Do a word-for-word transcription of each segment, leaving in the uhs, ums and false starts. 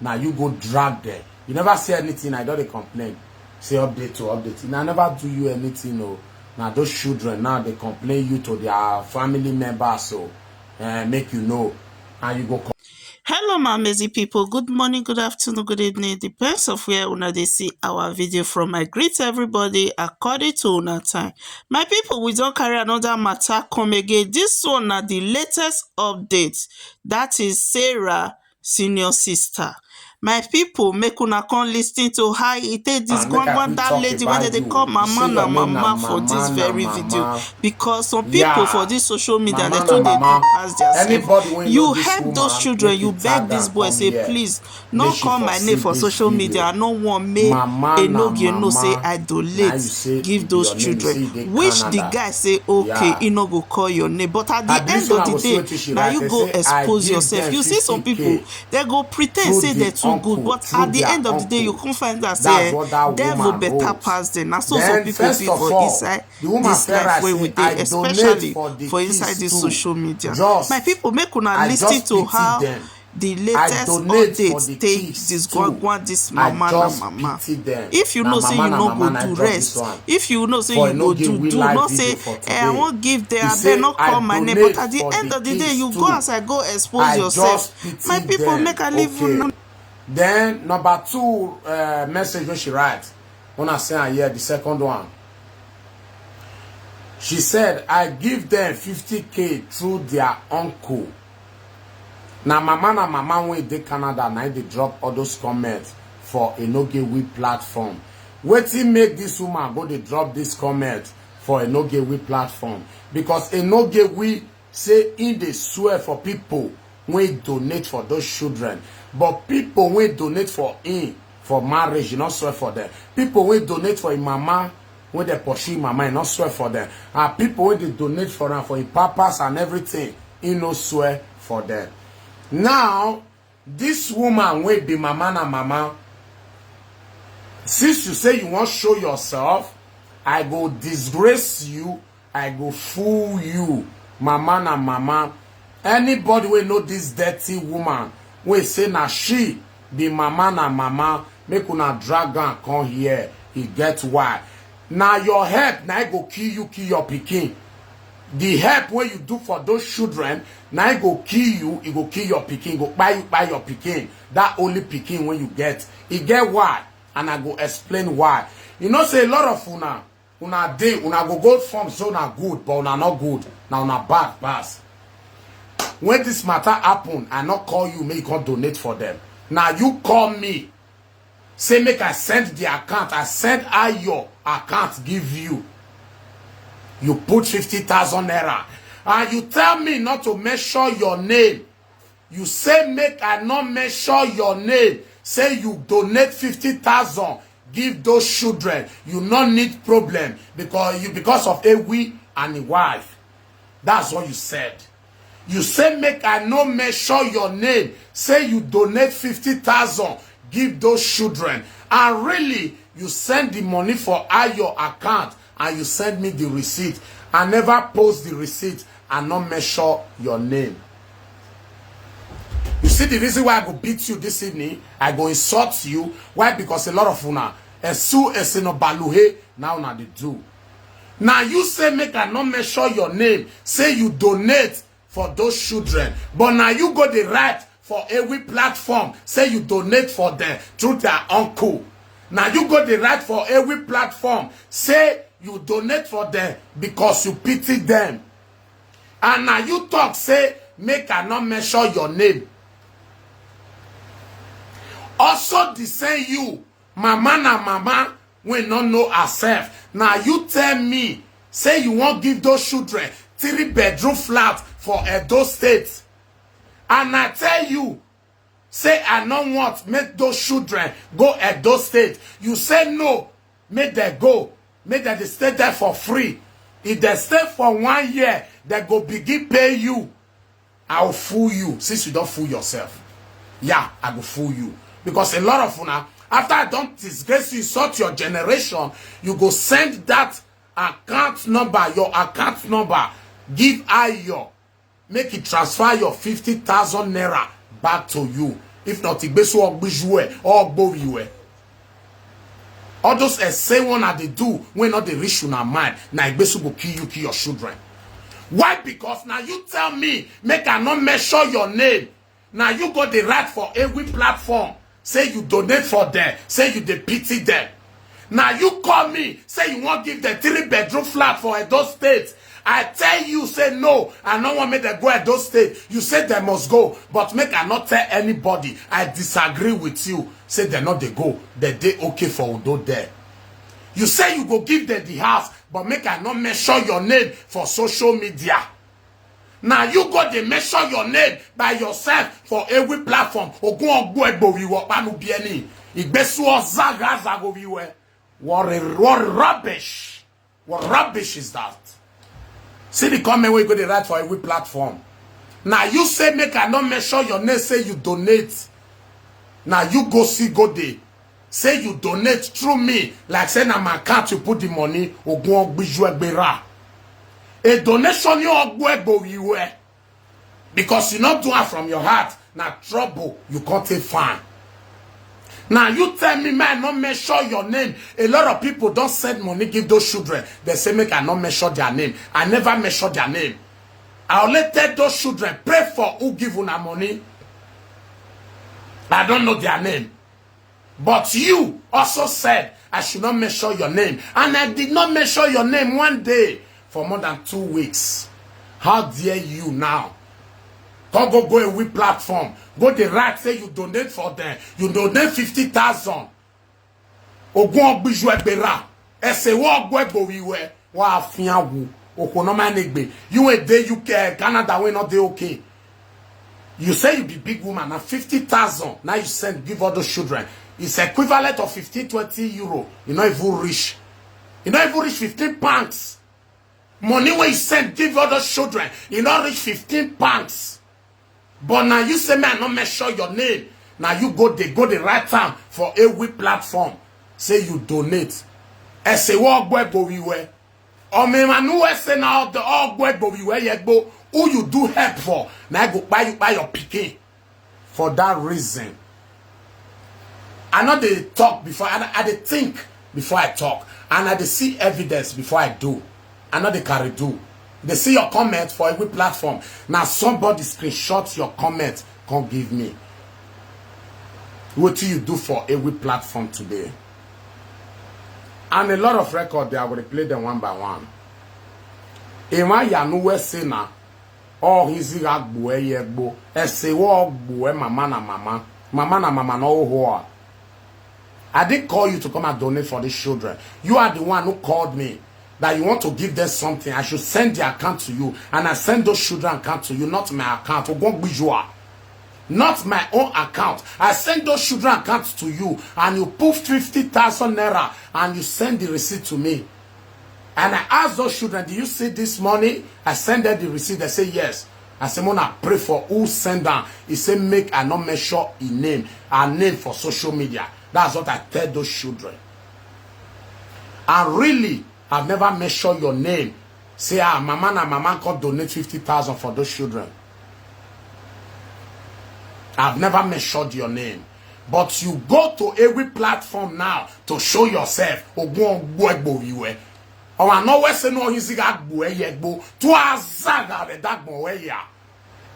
Now you go drag them. You never say anything. I don't dey complain. Say update to update. And I never do you anything. Oh, now those children now they complain you to their family members. So uh, make you know, and you go. Hello, my amazing people. Good morning, good afternoon, good evening. Depends of where una dey see our video from. I greet everybody according to una time. My people, we don't carry another matter come again. This one na the latest update. That is Sarah senior sister. My people, make una come listen to how e take this gwangwan that lady wey dem dey call mama na mama for this very video, because some people for this social media, they too dey pass their self. You help those children, you beg this boy, say, please, no call my name for social media. I no want make Enogie know say I donate give those children. Which the guy say, okay, he no go call your name. But at the end of the day, now you go expose yourself. You see some people, they go pretend say they're too good, but at the end of the day, you come find out say devil better pass them. Na so some people be for inside this life wey we dey, especially for inside this social media. My people, make una listen to how the latest update take this gwangwan, this mama na mama. If you know say you no go do, rest. If you know say you go do, do not say, eh, I wan give them, abeg no call my name. But at the end of the day, you go as I go expose yourself. My people, make I leave una. Then number two uh, message when she write, when I say I hear the second one, she said, I give them fifty K through their uncle. Na mama na mama wey dey Canada na dey drop all those comments for Enogewi platform. Wetin make this woman go dey drop this comment for Enogewi platform? Because Enogewi say im dey swear for people wey donate for those children, but people wey donate for im for marriage, e no swear for them. People wey donate for im mama, wey dey pursue im mama, e no swear for them. And people wey dey donate for am for im papas and everything, e no swear for them. Now, this woman wey be mama na mama, since you say you wan show yourself, I go disgrace you, I go fool you. Mama na mama. Anybody wey know this dirty woman wey say na she be mama na mama, make una drag am come here. E get why. Na your help na e go kill you, kill your pikin. The help wey you do for those children na e go kill you, e go kill your pikin, go kpai you, kpai your pikin. That only pikin wey you get. E get why, and I go explain why. You know say a lot of una, una dey, una go go form say una good, but una no good. Na una bad pass. When this matter happen, I no call you make you come donate for them. Na you call me, say make I send the account. I send Ayo account give you. You put fifty thousand naira, and you tell me not to mention your name. You say make I not mention your name. Say you donate fifty thousand, give those children. You no need problem because you, because of Ewi and his wife. That's what you said. You say make I no mention your name. Say you donate fifty thousand, give those children. And really, you send the money for Ayo account and you send me the receipt. I never post the receipt. I no mention your name. You see the reason why I go beat you this evening? I go insult you. Why? Because a lot of una, Esu Esino Baluhe, now una dey do. Now you say make I no mention your name. Say you donate for those children. But now you go dey write for every platform. Say you donate for them through their uncle. Now you go dey write for every platform. Say you donate for them because you pity them. And now you talk say make I no mention your name. Also the same you, mama na mama, wey no know herself. Now you tell me say you wan give those children three bedroom flat for Edo State. And I tell you say I no want make those children go Edo State. You say no, make them go. Make them dey stay there for free. If they stay for one year, they go begin pay you. I will fool you since you don't fool yourself. Yeah, I go fool you. Because a lot of una, after I don't disgrace you, insult your generation, you go send that account number, your account number, give Ayo, make it transfer your fifty thousand naira back to you. If not, Igbesu Ogbijue, Ogbowiwe. All those essay one at the do when not the reach una mind. Na Igbesu go kill you, kill your children. Why? Because now you tell me, make I not mention your name. Now you got the right for every platform. Say you donate for them. Say you dey pity them. Now you call me, say you want give them three bedroom flat for Edo State. I tell you, say no, I no want make them go Edo State. You say they must go, but make I not tell anybody. I disagree with you. Say they not they go. They they okay for Udo there. You say you go give them the house, but make I not mention your name for social media. Now you go dey mention your name by yourself for every platform. Ogun Ogbo Egbo Wiwo Panu Bieni. Igbesu Ozaga Zago Wiwe. What a, what rubbish. What rubbish is that? See the comment where you go dey write for every platform. Now you say make I not mention your name, say you donate. Now you go see go dey. Say you donate through me, like say na my account you put the money, Ogun Ogbiju Egbera. A donation you Ogbo Egbo Wiwe. Because you not do it from your heart. Now trouble, you can't take fine. Now you tell me, man, not mention your name. A lot of people don't send money, give those children. They say, make I not mention their name. I never mention their name. I only tell those children, pray for who give una money. I don't know their name. But you also said I should not mention your name. And I did not mention your name one day for more than two weeks. How dare you now? Come go go a we platform. Go the right say you donate for them. You donate fifty thousand. Ogun Ogbiju Egbera. Ese wo Ogbo Egbo Wiwe. Wa afian wu. Oko no man egbe. You a day U K, Canada, we not dey okay. You say you be big woman, na fifty thousand. Now you send, give all those children. It's equivalent of fifteen, twenty euro. You not even reach. You not even reach fifteen pounds. Money where you send, give all those children. You not reach fifteen pounds. But now you say, man, not make sure your name. Now you go, they go the right time for every platform. Say you donate. Ese wo Ogbo Egbo Wiwe. Ome Emmanuel say now the Ogbo Egbo Wiwe yegbo. Who you do help for? Now I go buy you, buy your picking. For that reason, I know they talk before, I, I dey think before I talk, and I dey see evidence before I do. I know they carry do. They see your comment for every platform. Now somebody screenshot your comment, come give me. What do you do for every platform today? And a lot of record, they, I will play them one by one. Emma Yanu we say na, oh, he's a gbo e ye gbo. E say wo gbo e mama na mama. Mama na mama no ho. I didn't call you to come and donate for these children. You are the one who called me that you want to give them something. I should send the account to you. And I send those children account to you, not my account. Ogun Ogbiju a. Not my own account. I send those children accounts to you, and you put fifty thousand naira and you send the receipt to me. And I ask those children, do you see this money? I send them the receipt. They say yes. I say, Mona, pray for who send down. He say, make I not make sure he name, our name for social media. That's what I tell those children. And really, I've never mentioned your name. Say, ah, mama na mama can donate fifty thousand for those children. I've never mentioned your name. But you go to every platform now to show yourself. Ogun Ogbo Egbo Wiwe. Oh, I know we say no, he's a gbo e ye gbo. Tu azaga re dagbo we ya.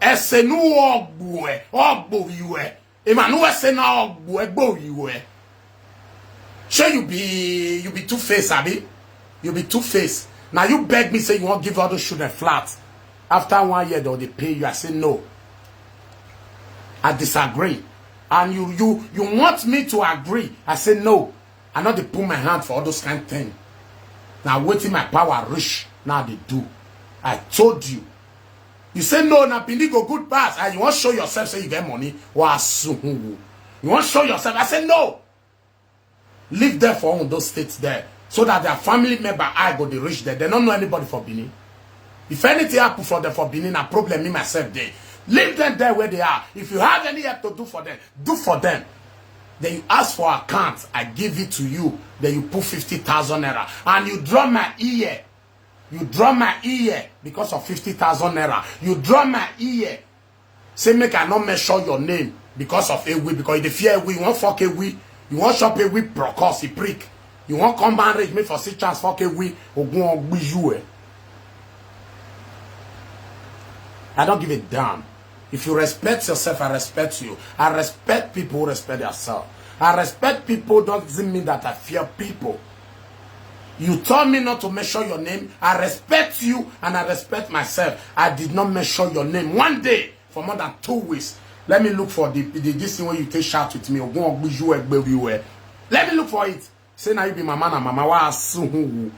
Ese nu Ogbo e, Ogbo Wiwe. Emmanuel say na Ogbo Egbo Wiwe. Shey you be, you be two face, abi? You be two face. Now you beg me say you won't give all those children flat. After one year, they'll they pay you. I say no. I disagree. And you, you, you want me to agree? I say no. I not dey put my hand for all those kind thing. Now waiting my power reach. Now they do. I told you. You say no, na Bini go good pass. And you want show yourself say you get money. Wa suhunwu. You want show yourself? I say no. Leave them for Ondo State there, so that their family member I go dey reach there. They don't know anybody for Benin. If anything happen for them for Benin, a problem me myself there. Leave them there where they are. If you have any help to do for them, do for them. Then you ask for account, I give it to you. Then you put fifty thousand naira and you draw my ear. You draw my ear because of fifty thousand naira. You draw my ear. Say make I not mention your name. Because of ewi, because you dey fear ewi, you wan fuck ewi, you wan chop ewi, procos, e prick. You wan come marriage, make for see chance fuck ewi, ogun ogbiyu eh. I don't give a damn. If you respect yourself, I respect you. I respect people who respect themselves. I respect people doesn't mean that I fear people. You told me not to mention your name. I respect you and I respect myself. I did not mention your name one day for more than two weeks. Let me look for the, the this thing where you take shout with me. Ogun ogbiyu egbe wiwe. Let me look for it. Say now you be mama na mama. Why sue who?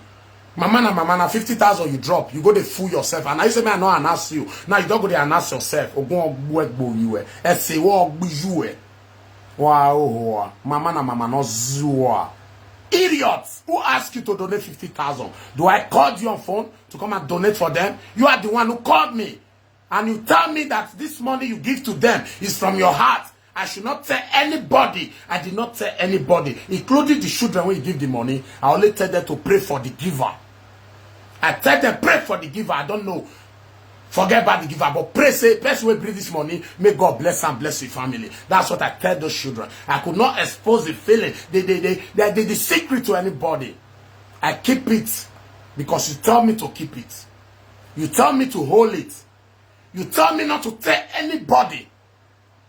Mama na mama na fifty thousand you drop. You go dey fool yourself. And I say me I no announce you. Now you don't go dey announce yourself. Ogun ogbu egbo you eh. Ese wo ogbu you eh. Wow, mama na mama no zuwa. Idiots! Who asked you to donate fifty thousand? Do I call you on phone to come and donate for them? You are the one who called me. And you tell me that this money you give to them is from your heart. I should not tell anybody. I did not tell anybody, including the children when you give the money. I only tell them to pray for the giver. I tell them, pray for the giver. I don't know. Forget about the giver, but pray, say, person will bring this money, may God bless and bless your family. That's what I tell those children. I could not expose the feeling, the, the, the, the, the, the secret to anybody. I keep it because you tell me to keep it. You tell me to hold it. You tell me not to tell anybody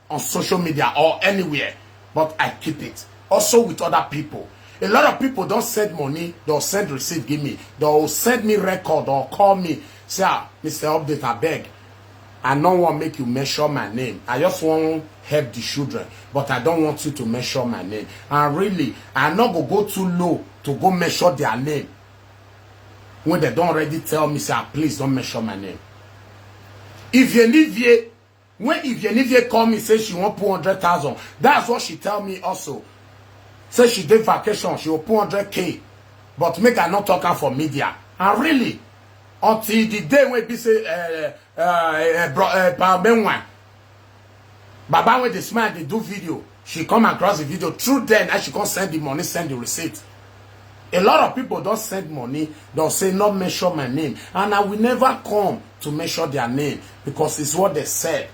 on social media or anywhere, but I keep it. Also with other people. A lot of people don't send money, they'll send receipt, give me. They'll send me record or call me. Say, ah, Mister Update, I beg. I don't want make you mention my name. I just want help the children, but I don't want you to mention my name. And really, I not go go too low to go mention their name. When they don't already tell me, say, ah, please don't mention my name. If you leave here, when Ivie Nivie call me, say she want put hundred thousand. That's what she tell me also. Say she did vacation, she will put hundred K. But make I not talk her for media. And really, until the day when be say, uh, uh, uh, bro, uh, Pa Benwa, Baba when they smile, they do video. She come across the video. Through then, as she come send the money, send the receipt. A lot of people don't send money, don't say not mention my name. And I will never come to mention their name because it's what they said.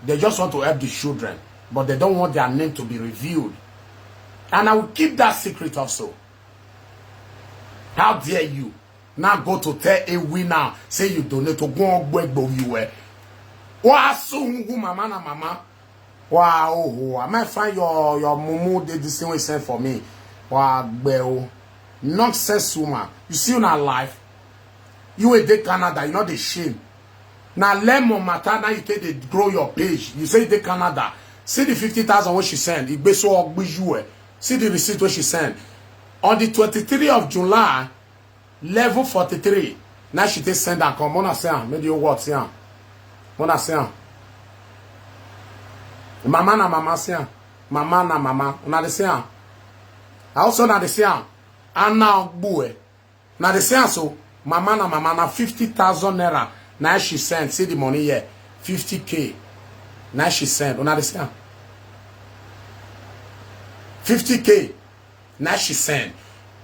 They just want to help the children, but they don't want their name to be revealed. And I will keep that secret also. How dare you now go to tell a winner, say you donate to go on you were. Wa su mama na mama. Wow, oh, I might find your your mumu did this thing we sent for me. Wow, bell. Nonsense woman. You see una life. You a dey Canada, you not the shame. Now lemon matter, now you take dey grow your page. You say dey Canada. See the fifty thousand what she send. It be so you eh. See the receipt what she sent. On the twenty-three of July, level forty-three. Now she take send and come. Mona say am. Make you what say am. Mona say am. Mama na mama say am. Mama na mama. Una dey say am. I also na dey say am. And now boy. Now dey say am so. Mama na mama na fifty thousand naira. Now she send. See the money here. Fifty K. Now she send. Una dey say am. Fifty K. Now she send.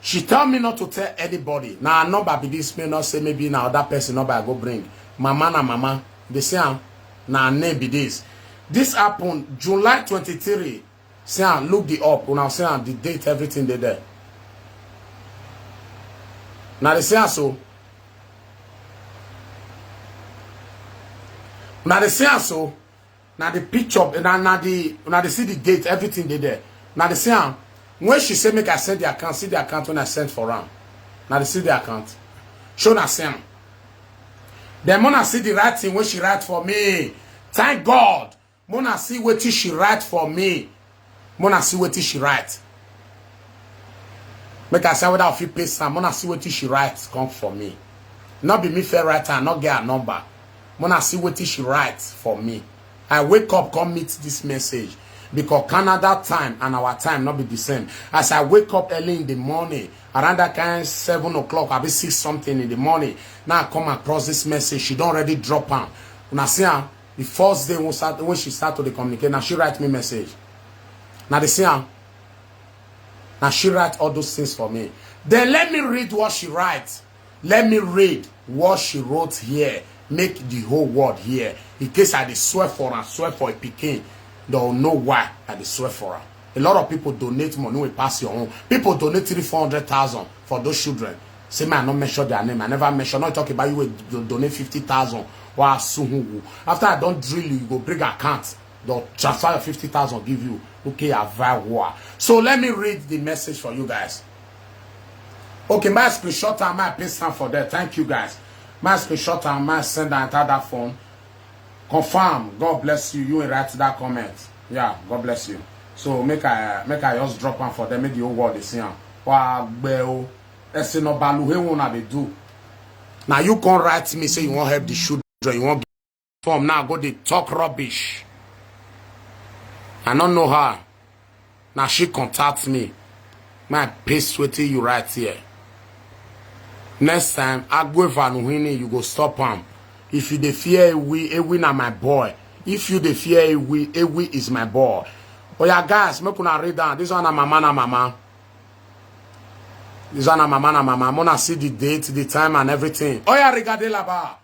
She tell me not to tell anybody. Now her number be this, may not say maybe now that person number I go bring. Mama na mama. They say am, na her name be this. This happened July twenty-three. See am, look the up. Una see am, the date, everything dey there. Now they say am so. Now they say am so. Now the picture, now, now the, now they see the date, everything dey there. Now they say am, when she say make I send the account, see the account when I sent for am. Now they see the account. Show na see am. Then Mona see the right thing when she write for me. Thank God. Mona see wetin she write for me. Mona see wetin she write. Make I say whether I fit pay some. Mona see wetin she write come for me. Not be me fair writer, not get her number. Mona see wetin she write for me. I wake up, come meet this message because Canada time and our time not be the same. As I wake up early in the morning, around that kind seven o'clock, I be six something in the morning. Now I come across this message. She don't already drop am. Una see am. The first day when, start, when she start to dey communicate, now she write me message. Now they see am. Now she write all those things for me. Then let me read what she writes. Let me read what she wrote here. Make the whole world hear. In case I dey swear for and swear for a pikin. They'll know why I dey swear for am. A lot of people donate money wey pass your own. People donate three, four hundred thousand for those children. Say, "Man, I no mention their name. I never mention." Not talk about you wey do-, donate fifty thousand. Wa suhun wu. After I don drill you, you go bring account. They'll transfer your fifty thousand, give you. Okay, avawa. So let me read the message for you guys. Okay, my screenshot and my paste am for there. Thank you guys. My screenshot and my send and enter that phone. Confirm. God bless you. You write that comment. Yeah, God bless you. So make I, make I just drop am for them. Make the whole world dey see am. Wa gbe o. Esi no balu he won dey do. Now you come write me say you wan help the children. You wan form now go dey talk rubbish. I no know her. Now she contact me. My paste wetin you write here. Next time, Agueva Nuhini, you go stop am. If you dey fear Ewi, Ewi na my boy. If you dey fear Ewi, Ewi is my boy. Oh yeah, guys, make una read down. This one na mama na mama. This one na mama na mama. Mona see the date, the time, and everything. Oh yeah, Riga de Laba.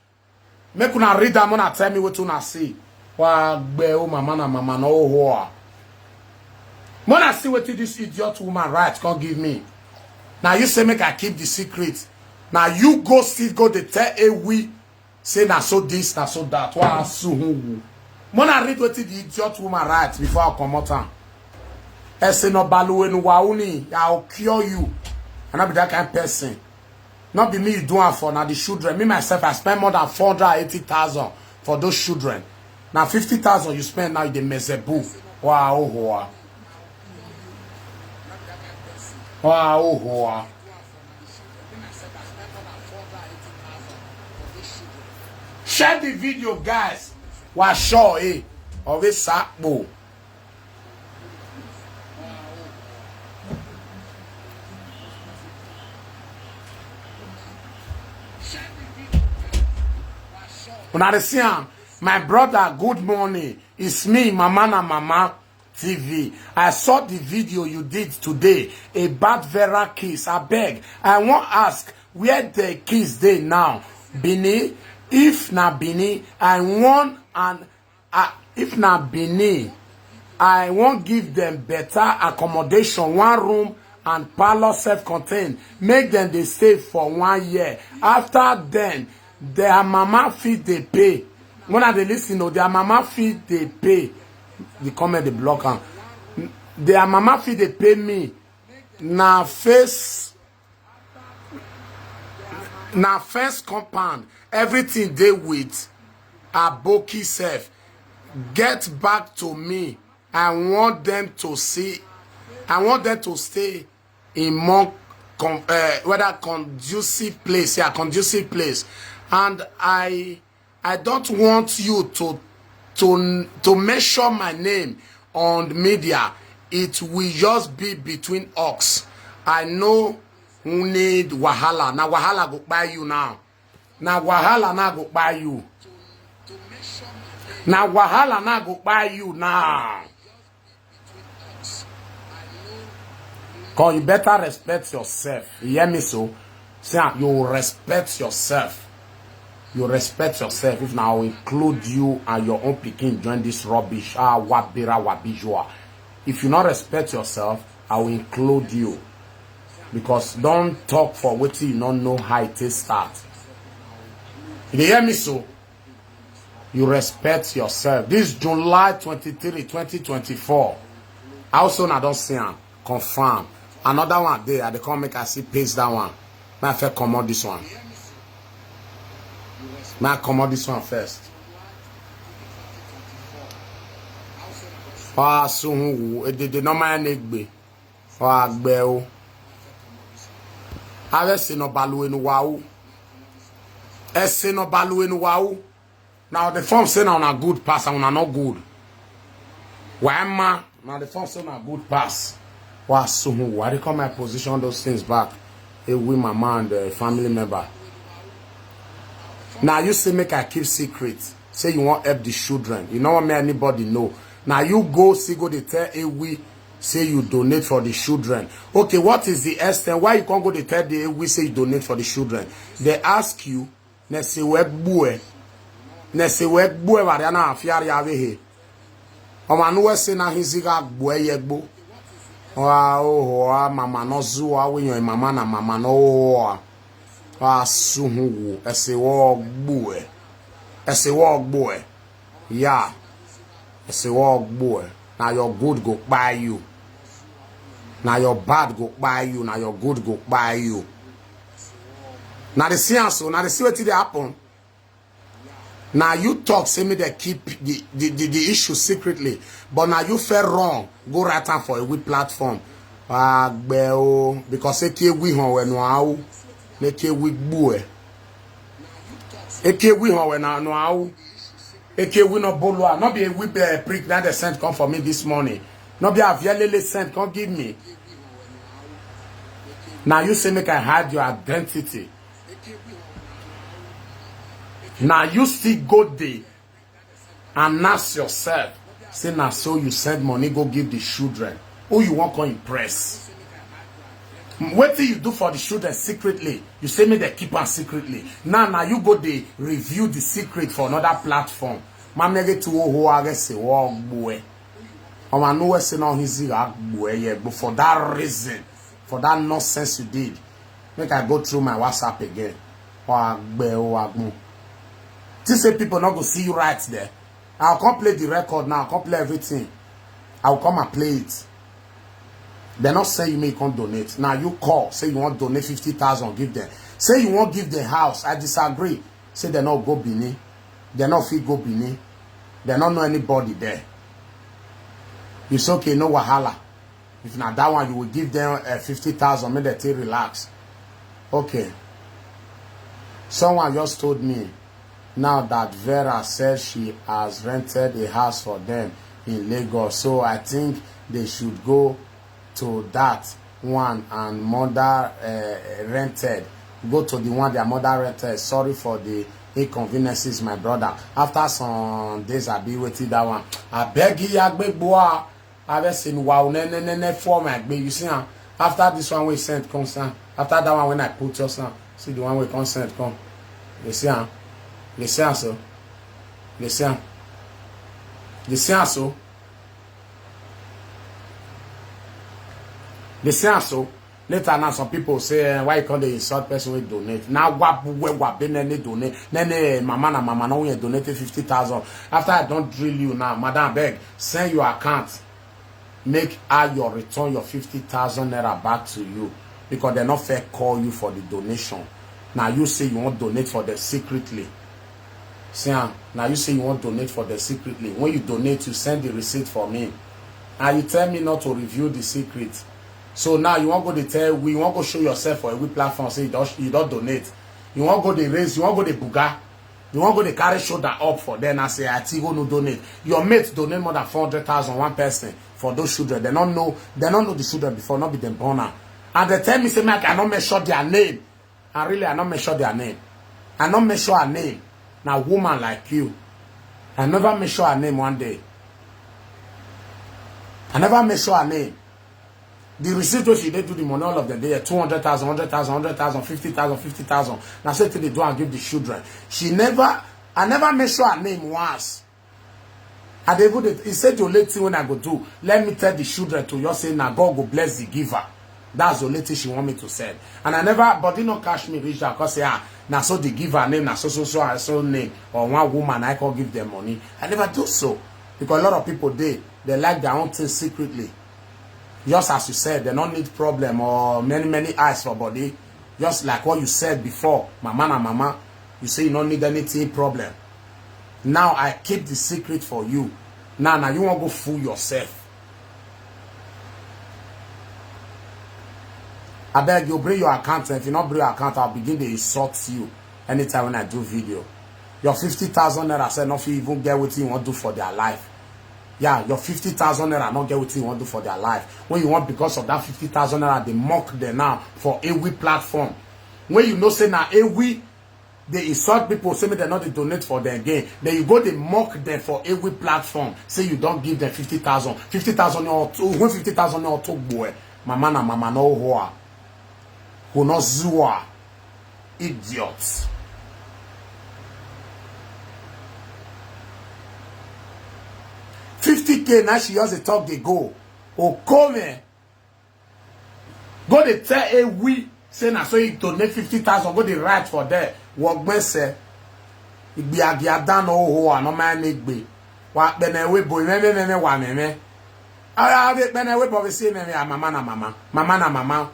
Make una read am, una tell me wetin una see. Wa gbe o, mama na mama no hoa. Mona see wetin this idiot woman write come give me. Now you say make I keep the secret. Now you go still go dey tell Ewi say na so this, na so that. Wa suhun wu. Mona read wetin the idiot woman write before I comot am. Esi no balu enu wa uni, I will cure you. I no be that kind person. Not be me you do am for, na the children. Me myself, I spend more than four hundred eighty thousand for those children. Now fifty thousand you spend, now you dey mezebu. Wa ohoa. Wa ohoa. Share the video, guys. Wa sure, eh? Of a sakbo. Una dey see am? My brother, good morning. It's me, Mama na Mama T V. I saw the video you did today about Vera kids. Abeg, I wan ask where the kids dey now. Benin, if na Benin, I wan an Ah, if na Benin, I wan give them better accommodation, one room and parlour self-contained. Make them dey stay for one year. After then, their mama fit dey pay. When I dey listen o, their mama fit dey pay. The comment dey block am. Their mama fit dey pay me. Na face, na fence compound. Everything dey with Aboki self. Get back to me. I want them to see. I want them to stay in more con-, uh, whether conducive place. Yeah, conducive place. And I I don't want you to, to, to mention my name on media. It will just be between us. I know who need wahala. Na wahala go buy you now. Na wahala na go buy you. Na wahala na go buy you now. Cause you better respect yourself. You hear me so? See am, you respect yourself. You respect yourself. If na, I will include you and your own pikin join this rubbish. Ah, wabira wabijua. If you not respect yourself, I will include you. Because don't talk for wetin you no know how it take start. You dey hear me so? You respect yourself. This July twenty-three, twenty twenty-four. Also, I don't see am. Confirm. Another one dey, I dey come make I see paste that one. Make I first comot this one. Make I comot this one first. Ah, suhun wu, e dey, dey normal negbe. Wa gbe o. Have esi no balu enu wa o. Esi no balu enu wa o. Now the form say na una good pass and una not good. Why ma? Now the form say na good pass. Wa suhun wu. I dey come my position those things back. A we mama and the family member. Now you say make I keep secret. Say you wan help the children. You no wan make anybody know. Now you go see go dey tell Ewi say you donate for the children. Okay, what is the extent? Why you can't go dey tell the Ewi say you donate for the children? They ask you, na se we gbue. Na se we gbue wari ana afiari avehe. Ọmọ anu wẹ se na hin ziga gbo ẹyẹ gbo. Ọha oho ọha mama nọ zu ọha wẹnyọ mama na mama nọ oho ọha. Ọha suhun wo ẹsẹ wọ gbo ẹ. Ẹsẹ wọ gbo ẹ. Ya. Ẹsẹ wọ gbo ẹ. Na your good go kpai you. Na your bad go kpai you. Na your good go kpai you. Na the see am so. Na the see wetin dey happen. Now you talk, say me they keep the, the, the, the issue secretly, but now you feel wrong. Go right hand for a weak platform. Ah, gbẹ o, because eke we hon we no au, eke we gbue, eke we hon we na no au, eke we no bolua, not be a weak uh, prick that they sent come for me this morning, not be a vialele sent come give me. Now you say make I hide your identity. Now you still go there and ask yourself, say na so you send money go give the children. Who you want to impress? What do you do for the children secretly? You say me they keep am secretly. Now, now you go they review the secret for another platform. Mamege to wo ho age se wo gboe. Ọmọ anu wẹ se na hin ziga gboe ye gbo for that reason, for that nonsense you did. Make I go through my WhatsApp again. Wa gbe o wa gbun. Think say people not go see you right there. I'll come play the record now. I'll come play everything. I'll come and play it. They not say you may come donate. Now you call, say you want donate fifty thousand, give them. Say you want give the house. I disagree. Say they not go Benin. They not fit go Benin. They not know anybody there. It's okay, no wahala. If na that one, you will give them uh, fifty thousand, make they take relax. Okay. Someone just told me now that Vera said she has rented a house for them in Lagos. So I think they should go to that one and mother uh, rented. Go to the one their mother rented. Sorry for the inconveniences, my brother. After some days, I be waiting that one. I beg you, Agbegboa. I be seen wow, ne, ne, ne, ne, for my baby. You see, huh? After this one, we sent consent. After that one, when I put your son, see the one we consent come. You see, huh? You see, huh, so? You see, huh? You see, huh, so? You see, huh, so? Later now, some people say, eh, why you can't insult person with donate? Now, what, where, what, been any donate? Nene, mama, na mama, no, we donate fifty thousand. After I don't drill you now, madam, beg, send your account. Make I your return your fifty thousand naira back to you because they not fair call you for the donation. Now you say you want donate for them secretly. See, ah, now you say you want donate for them secretly. When you donate, you send the receipt for me. And you tell me not to reveal the secret. So now you want go to tell we, you want go show yourself for every platform, say you don't, you don't donate. You want go the raise, you want go the buga. You want go the carry shoulder up for them and say, I think go no donate. Your mates donate more than four hundred thousand, one person for those children. They don't know, they don't know the children before, not be them born now. And they tell me, say, man, I cannot make sure their name. And really, I not make sure their name. I not make sure her name. Now, woman like you, I never make sure her name one day. I never make sure her name. The receipt wey she dey do the money, all of them dey two hundred thousand, hundred thousand, hundred thousand, fifty thousand, fifty thousand. Now say till they do and give the children. She never, I never make sure her name once. I dey even dey, he said the only thing when I go do, let me tell the children to just say, now God go bless the giver. That's the only thing she want me to say. And I never, body no catch me reach out, cause say, ah, now so the giver name, now so, so, so, and so name, or one woman I can give them money. I never do so. Because a lot of people, they, they like their own things secretly. Just as you said, they don't need problem or many, many eyes for body. Just like what you said before, mama na mama, you say you don't need anything problem. Now I keep the secret for you. Now, now you want go fool yourself. I beg you, bring your account. If you not bring your account, I'll begin to insult you anytime when I do video. Your fifty thousand naira said nothing even get what you want to do for their life. Yeah, your fifty thousand naira not get what you want to do for their life. When you want because of that fifty thousand naira, they mock them now for every platform. When you know say now every they insult people, say me they not they donate for them again. Then you go they mock them for every platform. Say you don't give them fifty thousand. Fifty thousand or two, when fifty thousand or two boy. Mama na mama no hoa. Who no zua. Idiot. Fifty K na she just dey talk dey go. Okome go dey tell Ewi say na so he donate fifty thousand, go dey write for there. Wogbese. Igbiagia dan oho anoma negbe. Wa kpene we boy me me me me wa me me. Ara ave kpene we boy say me me ah, mama na mama. Mama na mama.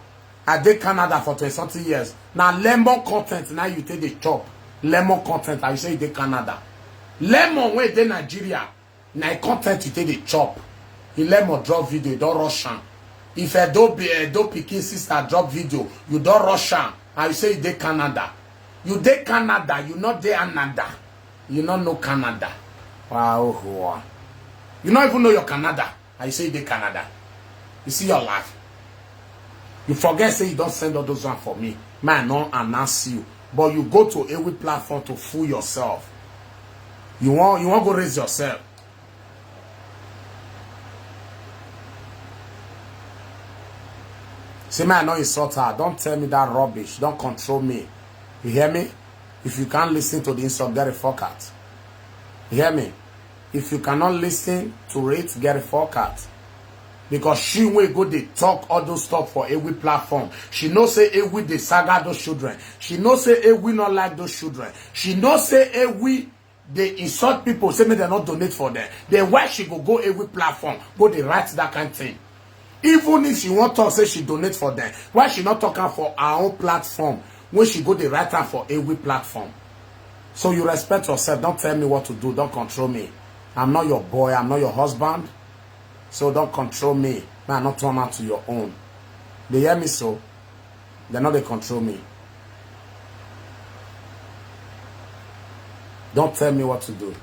I dey Canada for twenty something years. Na lemon content na you take dey chop. Lemon content, I say you dey Canada. Lemon wey dey Nigeria, na e content you take dey chop. He lemon drop video, you don rush am. If Edo be Edo pikin sister drop video, you don rush am. And you say you dey Canada. You dey Canada, you no dey Anada. You no know Canada. Wow, wow. You no even know your Canada. And you say you dey Canada. You see your life. You forget say you don send all those one for me. Man, I no announce you. But you go to every platform to fool yourself. You wan, you wan go raise yourself. Say me I no insult her. Don't tell me that rubbish. Don't control me. You hear me? If you can't listen to the insult, get a fuck out. You hear me? If you cannot listen to it, get a fuck out. Because she wey go dey talk all those stuff for every platform. She know say every dey saga those children. She know say every not like those children. She know say every dey insult people, say make dem no donate for them. Then why she go go every platform, go dey write that kind thing? Even if she wan talk say she donate for them, why she not talk am for her own platform when she go dey write am for every platform? So you respect yourself. Don't tell me what to do. Don't control me. I'm not your boy. I'm not your husband. So don't control me. Man, not turn out to your own. They hear me so? They no dey control me. Don't tell me what to do.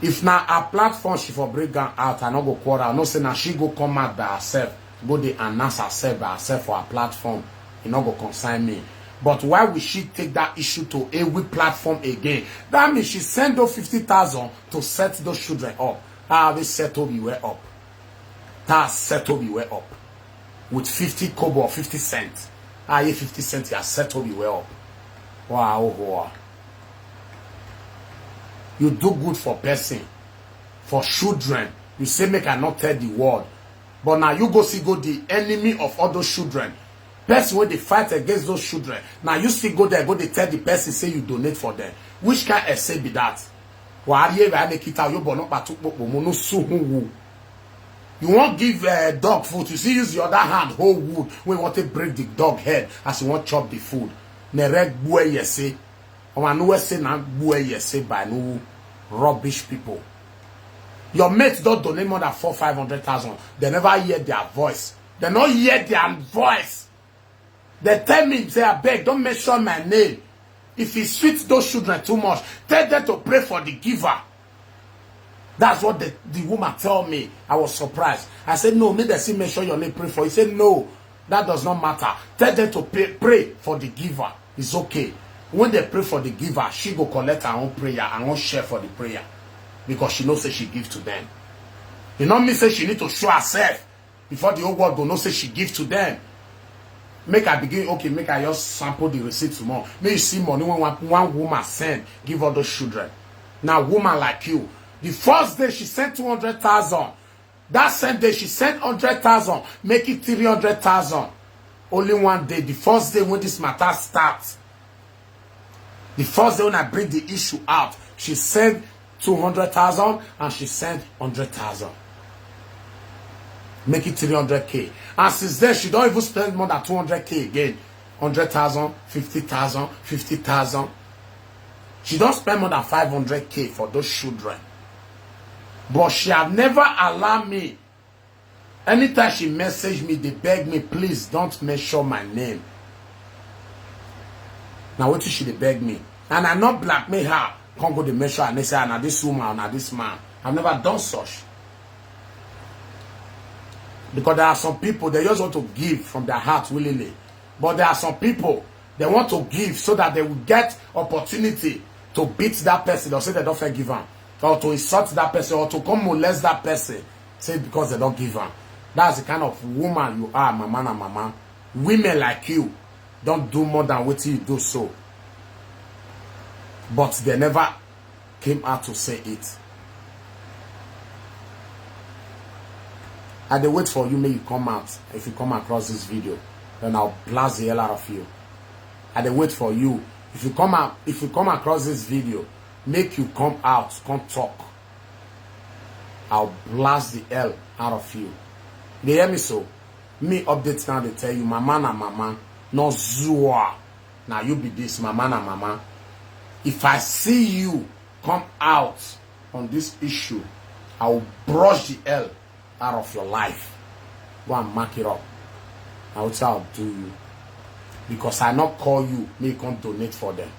If na her platform she for bring am out, I no go quarrel. I know say na she go come out by herself, go dey announce herself by herself for her platform. E no go concern me. But why will she take that issue to every platform again? That means she send those fifty thousand to set those children up. How they set Tobi well up? That set Tobi well up with fifty kobo or fifty cent. Ah, yeah, fifty cent, you set Tobi well up. Wow, wow. You do good for person, for children. You say make I not tell the world. But now you go see go the enemy of all those children. Person wey dey fight against those children. Now you still go there, go dey tell the person say you donate for them. Which kind of say be that? Wàá rí èrè àlekìtà yóò bọ̀ náà pàtó pòpò mo ní sùn wù. You wan give uh, dog food, you still use your other hand hold wood wey wan take break the dog head as you wan chop the food. Nere gbue yese. Ọmọ anuwe say na gbue yese by no rubbish people. Your mates don donate more than four five hundred thousand. They never hear their voice. They no hear their voice. They tell me say abeg don't mention my name. If it sweet those children too much, tell them to pray for the giver. That's what the, the woman tell me. I was surprised. I said, no, make them still mention your name, pray for. He said, no, that does not matter. Tell them to pray, pray for the giver. It's okay. When they pray for the giver, she go collect her own prayer and won't share for the prayer because she knows that she give to them. You know me say she need to show herself before the whole world go know say she give to them. Make I begin, okay, make I just sample the receipt tomorrow. Make you see money when one, one woman send, give all those children. Now, woman like you, the first day she sent two hundred thousand. That same day she sent hundred thousand, make it three hundred thousand. Only one day, the first day when this matter starts, the first day when I bring the issue out, she sent two hundred thousand and she sent hundred thousand. Make it three hundred K. And since then, she don't even spend more than two hundred K again. Hundred thousand, fifty thousand, fifty thousand. She don't spend more than five hundred K for those children. But she have never allowed me. Anytime she message me, they beg me, please don't mention my name. Now what she they beg me? And I not blackmail her. Can't go to mention and they say, "Ah, now this woman, now this man." I've never done such. Because there are some people, they just want to give from their heart willingly. But there are some people, they want to give so that they will get opportunity to beat that person or say they don't fair give am, or to insult that person, or to come molest that person, say because they don't give am. That's the kind of woman you are, mama na mama. Women like you don't do more than what you do so. But they never came out to say it. I dey wait for you, make you come out. If you come across this video, then I'll blast the hell out of you. I dey wait for you. If you come out, if you come across this video, make you come out, come talk. I'll blast the hell out of you. You dey hear me so? Me update now dey tell you, mama na mama, no zua. Now you be this, mama na mama. If I see you come out on this issue, I will brush the hell out of your life. Go and mark it up. Na wetin I do you. Because I not call you, make you come donate for them.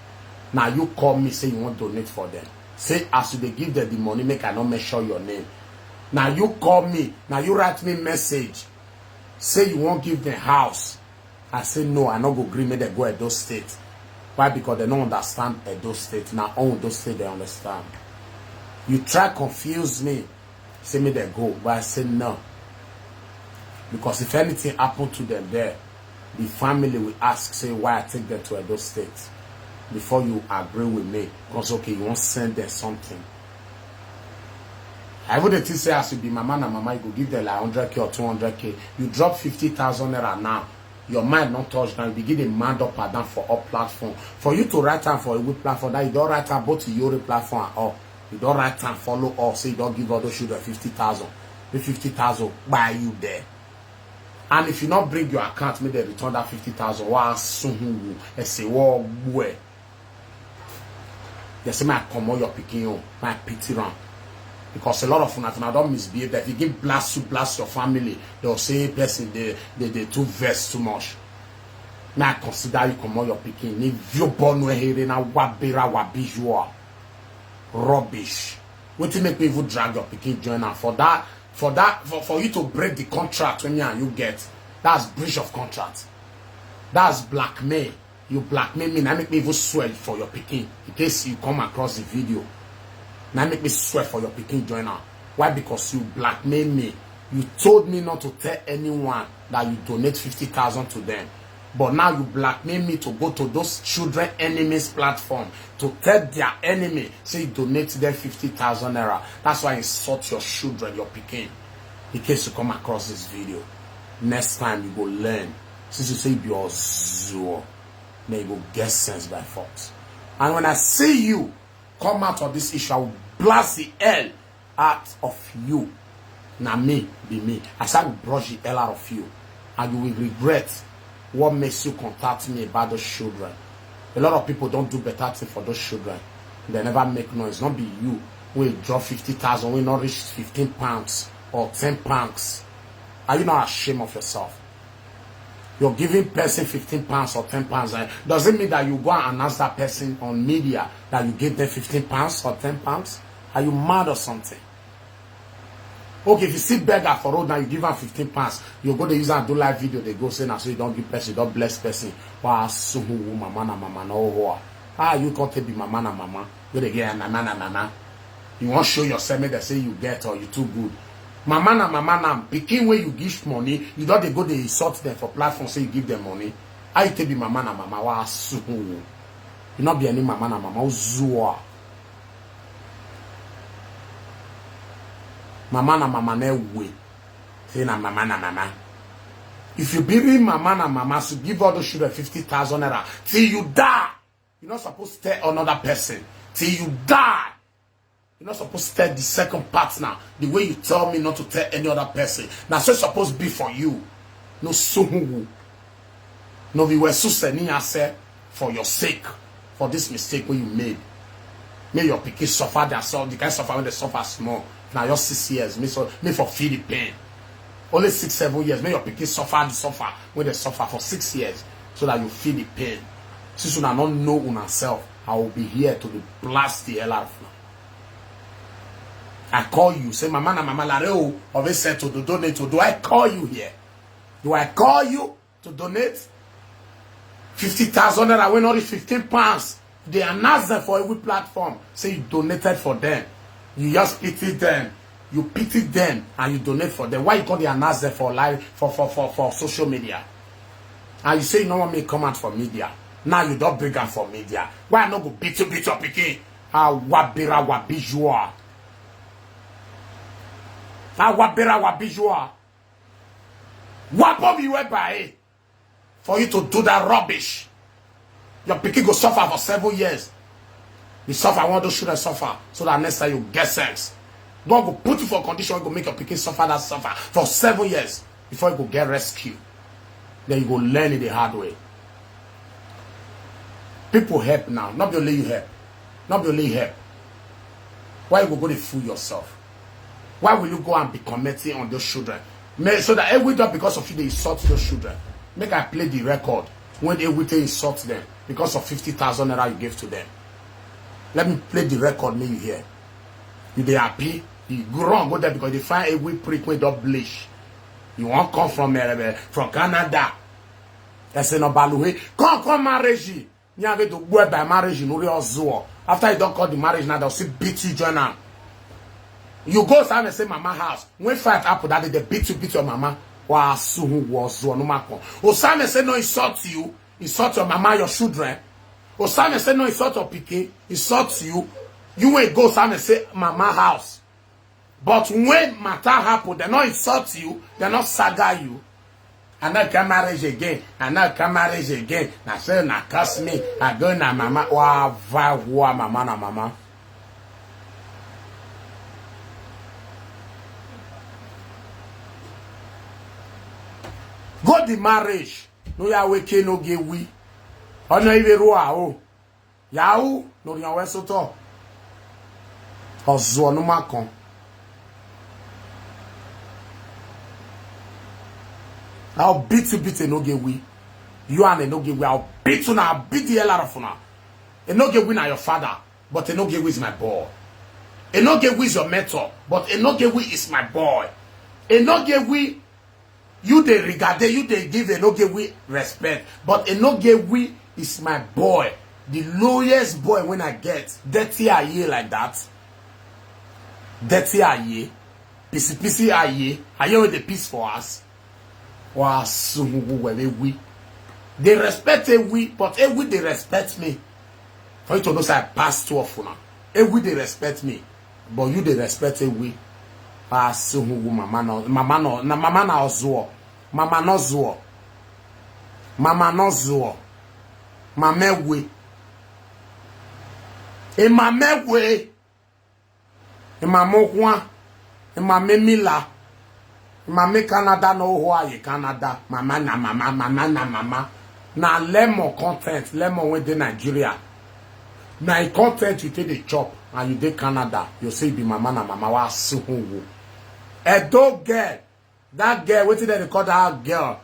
Now you call me, say you want donate for them. Say as you dey give them the money, make I not mention your name. Now you call me, now you write me message, say you won't give them house. I say no, I not go gree make they go Edo State. Why? Because they don't understand Edo State. Now all Edo State they understand. You try confuse me, say me they go, but I say no. Because if anything happened to them there, the family will ask, say why I take them to Edo State before you agree with me. Because okay, you won't send them something. I would think say as you be mama na mama, you go give them like hundred K or two hundred K. You drop fifty thousand naira now. Your mind not touch now. You begin to mad up and down for all platform. For you to write am for a good platform, that you don't write am both the Yori platform and all. You don't write and follow all. Say you don't give all those children fifty thousand. The fifty thousand buy you there. And if you not bring your account, make they return that fifty thousand. Wa suhu wu, ese wo gbue. They say, my comot your pikin, oh, my pity round. Because a lot of una, una don't misbehave. If you give blast to blast your family, they'll say person they they, they too vex too much. Now consider you comot your pikin. If you born where here now, wabera wabijua. Rubbish. Wetin make me even drag your pikin join am for that, for that, for, for you to break the contract when me and you get. That's breach of contract. That's blackmail. You blackmail me, now make me even swear for your pikin. In case you come across the video, now make me swear for your pikin join am. Why? Because you blackmail me. You told me not to tell anyone that you donate fifty thousand to them. But now you blackmail me to go to those children enemies platform to tell their enemy, say you donate them fifty thousand naira. That's why I insult your children, your pikin. In case you come across this video, next time you go learn. Since you say you be ozuo, then you go get sense by force. And when I see you come out of this issue, I will blast the hell out of you. Na me be me. I shall brush the hell out of you. And you will regret what makes you contact me about those children. A lot of people don't do better thing for those children. They never make noise. Not be you. We draw fifty thousand, we not reach fifteen pounds or ten pounds. Are you not ashamed of yourself? You're giving person fifteen pounds or ten pounds. Eh? Does it mean that you go and announce that person on media that you gave them fifteen pounds or ten pounds? Are you mad or something? Okay, if you see beggar for road now, you give am fifteen pounds. You go dey use am do live video, they go say na so you don't give person, you don't bless person. Wa suhu wu, mama na mama no hoa. How you come take be mama na mama? Go dey get mama na mama. You wan show yourself, make dem say you get or you too good. Mama na mama na pikin wey you give money, you don dey go dey insult them for platform say you give them money. How you take be mama na mama? Wa suhu wu. You no be any mama na mama. Ozuo. Mama na mama na way. Say na mama na mama. If you be real mama na mama, so give all those children fifty thousand naira till you die. You're not supposed to tell another person till you die. You're not supposed to tell the second partner the way you tell me not to tell any other person. Now so it's supposed to be for you. No suhu wu. No be we suseni ase for your sake, for this mistake wey you made. Make your pikin suffer their self, the kind suffer when they suffer small. Now your six years, me so me for feel the pain. Only six, seven years, make your pikin suffer the suffer when they suffer for six years, so that you feel the pain. Since una no know una self, I will be here to dey blast the hell out of una. I call you, say mama na mama lare o, of a set to do donate to. Do I call you here? Do I call you to donate fifty thousand naira wey no reach fifteen pounds? They announce them for every platform. Say you donated for them. You just pity them. You pity them and you donate for them. Why you come dey announce them for live, for, for, for, for social media? And you say you no want me come out for media. Now you don't bring am for media. Why I no go beat you, beat your pikin? Awabira wabijua. Awabira wabijua. Wapo be whereby for you to do that rubbish. Your pikin go suffer for seven years. You suffer, I want those children suffer so that next time you get sense. God go put you for condition, go make your pikin suffer that suffer for seven years before you go get rescue. Then you go learn it the hard way. People help now, not be only you help, not be only you help. Why you go go dey fool yourself? Why will you go and be commenting on those children? May, so that every day because of you they insult those children. Make I play the record when they will insult them because of fifty thousand naira you gave to them. Let me play the record, may you hear. You they happy? You go wrong, go there because they find a weak prick wey don bleach. You won't come from uh, from Canada. I say no baluhe. Come come marriage. Me have to go by marriage in Uri Ozuo. After you don't call the marriage now, they'll see beat you join am. You go Osame say mama house. When fight happen that day, they beat you, beat your mama. Wa suhu was one no makon. Osame say no insult you, insult your mama, your children. Osame say no insult your pikin, insult you. You ain't go Osame say mama house. But when matter happen, they not insult you, they not saga you. I not come marriage again. I not come marriage again. Na say na curse me. I go na mama. Wa va wa mama na mama. Go the marriage. No ya weke no get we. Ono iwe rua o. Yahoo, no ri awe soto. Ozuo no makon. I'll beat you, beat a no get we. You and a no get we. I'll beat you now. I'll beat the hell out of you now. A no get we now your father, but a no get we is my boy. A no get we is your mentor, but a no get we is my boy. A no get we you dey regard, you dey give a no get we respect, but a no get we is my boy, the lowest boy when I get. Dirty aye like that. Dirty aye, pissy pissy aye, aye with the piece for us. Wa suhu we we. They respect a we, but a we they respect me. For you to know say I pass two of una. A we they respect me, but you they respect a we. Ah, so who mama no, mama no, na mama na ozuo, mama no zuo, mama no zuo, mama we, a mama we. Mama Okwa, Mama Mila, Mama Canada no who are you Canada, Mama na mama, mama na mama. Na lemon content, lemon wey dey Nigeria. Na e content you take dey chop and you dey Canada. You say you be mama na mama wa suhungu. Edo girl, that girl, wetin dem dey call that girl?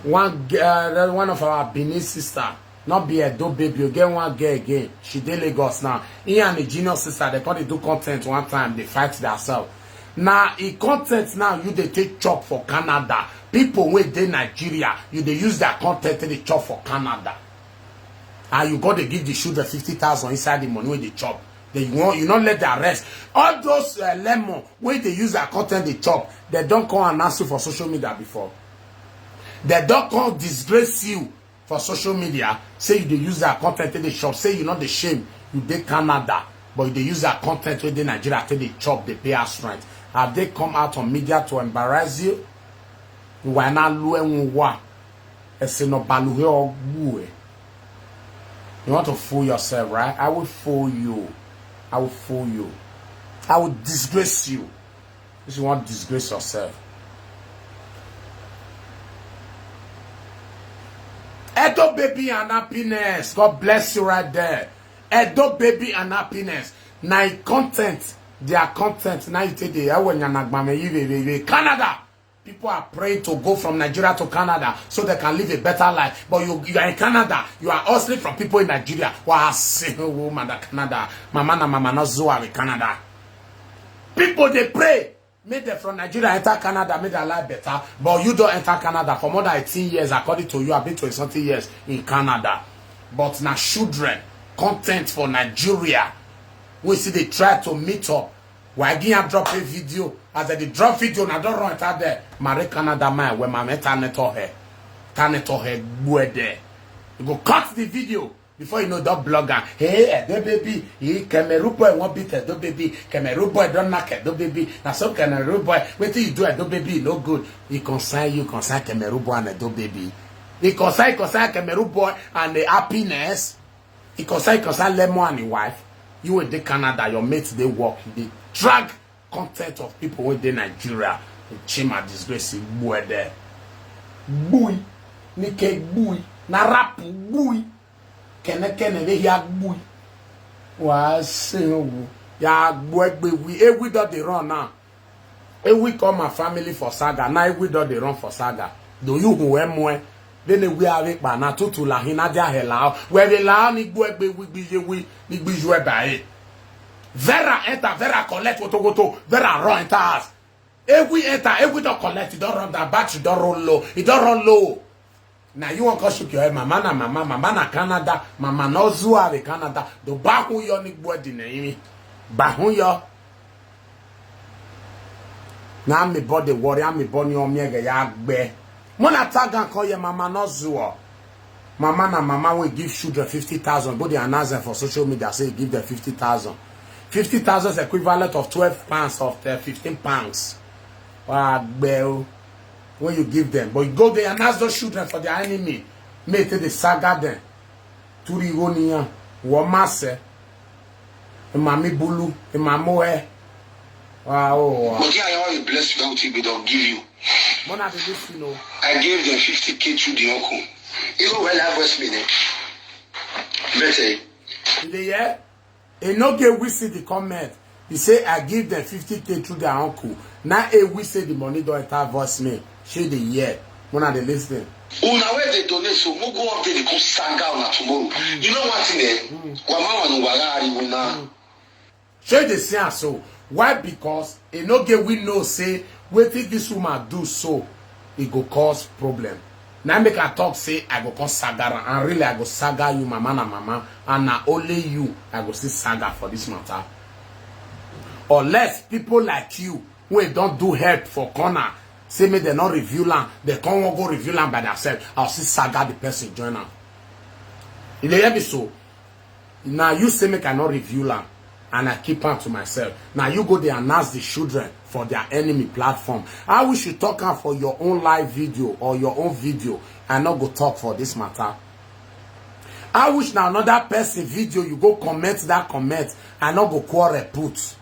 One g- uh, one of our Benin sister, not be Edo baby, you get one girl again. She dey Lagos now. He and the junior sister, they come dey do content one time, they fight themselves. Now, e content now, you dey take chop for Canada. People wey dey Nigeria, you dey use their content take dey chop for Canada. And you go dey give the children fifty thousand inside the money wey dey chop. Then you want, you not let their rest. All those uh, lemon wey dey use their content dey chop, they don't come announce you for social media before. They don't come disgrace you for social media. Say you dey use their content take dey chop. Say you not the shame. You dey Canada, but you dey use their content wey dey Nigeria take dey chop, dey pay house rent. Have they come out on media to embarrass you? Why not lue nwa? Ese no baluhe ogbu e. You want to fool yourself, right? I will fool you. I will fool you. I will disgrace you. If you want to disgrace yourself. Edo baby and happiness. God bless you right there. Edo baby and happiness. Na e content, their content. Now you take the Ewe Nyanagbame, you, you, you, you, Canada. People are praying to go from Nigeria to Canada so they can live a better life. But you, you are in Canada. You are hustling from people in Nigeria. Wow, single woman that Canada. Mama na mama no zuwa with Canada. People they pray. Make them from Nigeria enter Canada, make their life better. But you don't enter Canada for more than eighteen years, according to you, I've been twenty something years in Canada. But now children, content for Nigeria. We see they try to meet up. Why give drop a video? As I dey drop video, now don't run enter there. Mare Canada man, where my meta neto hair. Can neto hair, where there. You go cut the video. Before you know, don blog am. Hey, Edo baby, he Cameroon boy wan beat Edo baby. Cameroon boy don knack Edo baby. Na so Cameroon boy, wetin you do Edo baby, e no good. E concern you, concern Cameroon boy and Edo baby. E concern, e concern Cameroon boy and the happiness. E concern, e concern Lemon and him wife. You wey dey Canada, your mate dey work, you dey drag content of people wey dey Nigeria. Chima disgrace, gbue there. Gbui. Nike gbui. Na rap gbui. Kene kene dey hear gbui. Wa se owo. Ya gbue gbe wi. Ewi don dey run now. Ewi call my family for saga. Now Ewi don dey run for saga. Do you who emwe? Then we are pa na tutu la hina dia hela. Where the la ni gbue gbe wi gbiye wi ni gbiju e ba e. Vera enter, Vera collect wotowoto, Vera run enter house. Ewi enter, Ewi don collect, e don run down, battery don roll low, e don run low. Na you wan come shook your head, mama na mama, mama na Canada, mama no zuwa the Canada. Do bahun yo ni gbue di na imi. Bahun yo. Na mi body worry, mi body on mi ege ya gbe. Mona tag and call your mama no zuwa. Mama na mama wey give children fifty thousand, go dey announce them for social media, say e give them fifty thousand. Fifty thousand is equivalent of twelve pounds of the fifteen pounds. Wa gbe o. When you give them, but you go dey announce those children for their enemy. Make they saga them. Turi go niyan. Wo mase. Imami bulu. Imamo e. Wa o. Wa. But yeah, I want to bless you, don't give you. Mona dey listen o. I gave them fifty K to the uncle. You know where that was me, eh? Better. You dey hear? E no get we see the comment. He say, "I give them fifty K through their uncle." Now, e we say the money don enter voice me. She dey hear. Mona dey listen. Una wey dey donate, so mo go up there, dey come saga una tomorrow. You know one thing, eh? Wa mama no wara ari una. Shey dey see am so. Why? Because e no get we know say wetin this woman do so, e go cause problem. Na make I talk say I go come saga am, and really I go saga you, mama na mama, and na only you I go still saga for this matter. Unless people like you wey don do help for corner, say make dem no reveal am, dem come wan go reveal am by themselves, I'll still saga the person join am. You dey hear me so? Now you say make I not reveal am, and I keep am to myself. Now you go dey announce the children for their enemy platform. I wish you talk am for your own live video or your own video. I not go talk for this matter. I wish now another person video you go comment that comment. I not go quarrel put.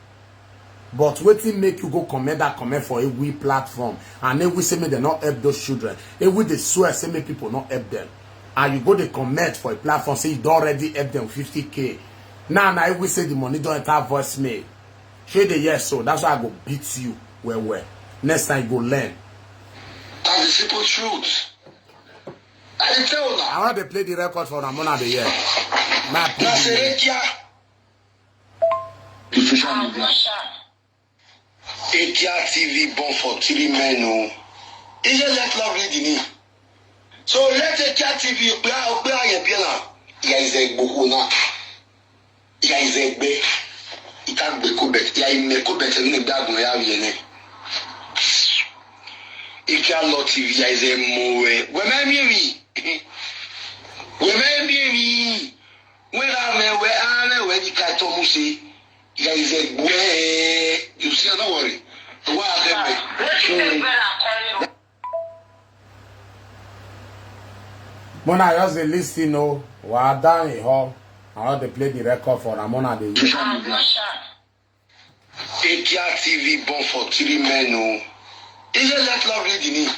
But wetin make you go comment that comment for a we platform, and a we say make dem not help those children? A we dey swear say make people not help them, and you go dey comment for a platform say you don already help them fifty K. Now, now a we say the money don enter voice mail. Shey dey hear so? That's why I go beat you well well. Next time you go learn. That's the simple truth. I dey tell una. I want to play the record for Ramona the year. My Na Serekia. To social media. Ekia T V born for three men o. Iye let love lead me. So let Ekia T V pe a pe a ye bi na. Ya is a gboko na. Ya is a gbe. Ita gbe ko bet. Ya ime ko bet ni gba gun ya wi ne. Ekia Love T V, ya is a mo we. We me mi wi. We me mi wi. We ra me we a me we di ka to mu se. Ya is a gbe. You see, don't worry. Wa ke me. Mona just dey listen o. Wa dan e ho. I wan dey play the record for Ramona dey. Ekia T V born for three men o. Iye let love lead me.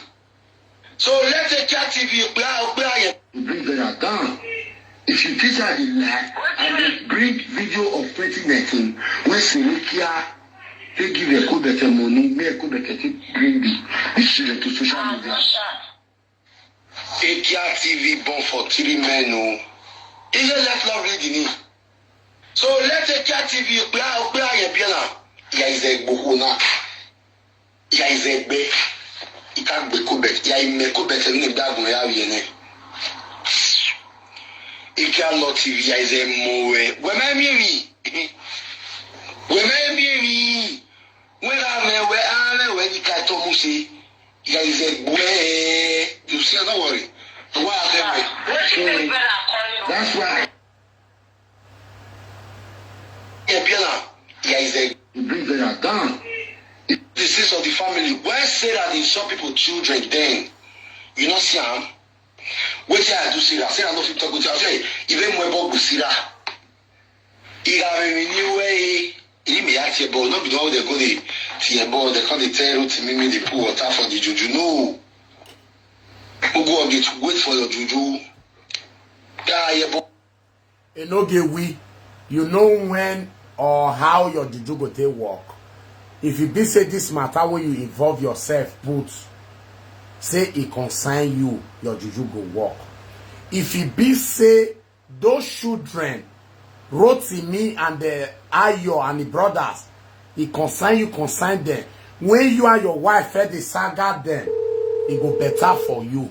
So let Ekia T V pe a pe a ye. Bring them down. If you teach her the lie, I will bring video of twenty nineteen when Serekia they give a Ekobete money, me Ekobete take bring the, the children to social media. Ekia T V born for three men o. Iye let love lead me. So let Ekia T V pe a pe a ye bi na. Ya is a gboko na. Ya is a gbe. Ita gbe ko bet. Ya ime ko bet ni gba gun ya wi ne. Ekia Love T V, ya is a mo we. We me mi wi. We me mi wi. We ra me we a me we di ka to mu se. Ya is a gbe. You see, don't worry. Wa ke me. That's why. Sarah dey insult people children then. You no see am? Wetin I do Sarah? Sarah no fit talk wetin I say. Even Mwebo go Sarah. Iramemi ni we. Iri me at your ball. No be the one they go dey to your ball. They come dey tell you to me, me dey pour water for the juju. No. Who go get wait for your juju. Yeah, your ball. E no get we. You know when or how your juju go take work. If you be say this matter wey you involve yourself put, say e concern you, your juju go work. If e be say those children, Rotimi and the Ayo and the brothers, e concern you, concern them. When you and your wife fed the saga them, e go better for you.